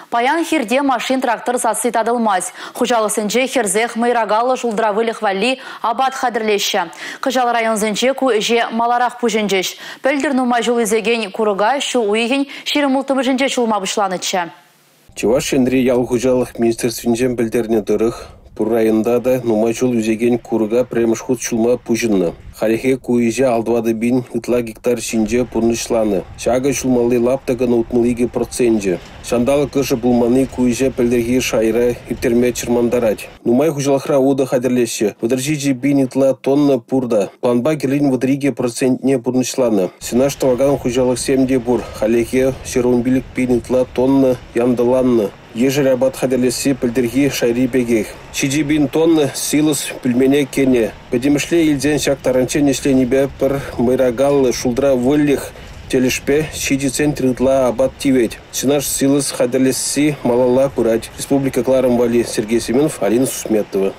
Паян хирте машин-трактор сасси татӑлмасть. Хуҫалӑхсенче хӗрсех мӑйракаллӑ шултра выльӑх валли апат хатӗрлеҫҫӗ. Кӑҫал районсенче ку ӗҫе маларах пуҫӑнчӗҫ. Пӗлтӗр нумай ҫул ӳсекен курӑка ҫу уйӑхӗн 26-мӗшӗнче ҫулма пуҫланӑччӗ. Чӑваш Енри ял хуҫалӑх министерствинчен пӗлтернӗ тӑрӑх, пур районта та нумай ҫул ӳсекен курӑка пӗрремӗш хут ҫулма пуҫӑннӑ. Хальлӗхе ку ӗҫе 54 пин ытла гектар ҫинче пурнӑҫланӑ. Ҫакӑ ҫулмалли лаптӑкӑн 62 проценчӗ. Ҫанталӑк ӑшӑ пулманни ку ӗҫе пӗлтӗрхи шайра ирттерме чӑрмантарать. Нумай хуҫалӑхра утӑ хатӗрлеҫҫӗ. 37 пин ытла тонна пур та. Планпа кирлин 32 процентне пурнӑҫланӑ. Сенаж тӑвакан хуҫалӑхсем те пур. Хальлӗхе 115 пин ытла тонна янтӑланнӑ. Ешӗл апат хатӗрлесси пӗлтӗрхи шайри пекех. 7 пин тонна силос пӳлмене кӗнӗ. Пӗтӗмӗшле илсен ҫак таранччен ӗҫленипе пӗр мӑйракаллӑ шултра выльӑх тӗлӗшпе 7 центр ытла апат тивет. Сенаж силос хатӗрлесси малалла пырать. Республика кӑларӑм валли Сергей Семенов, Алина Сусметова.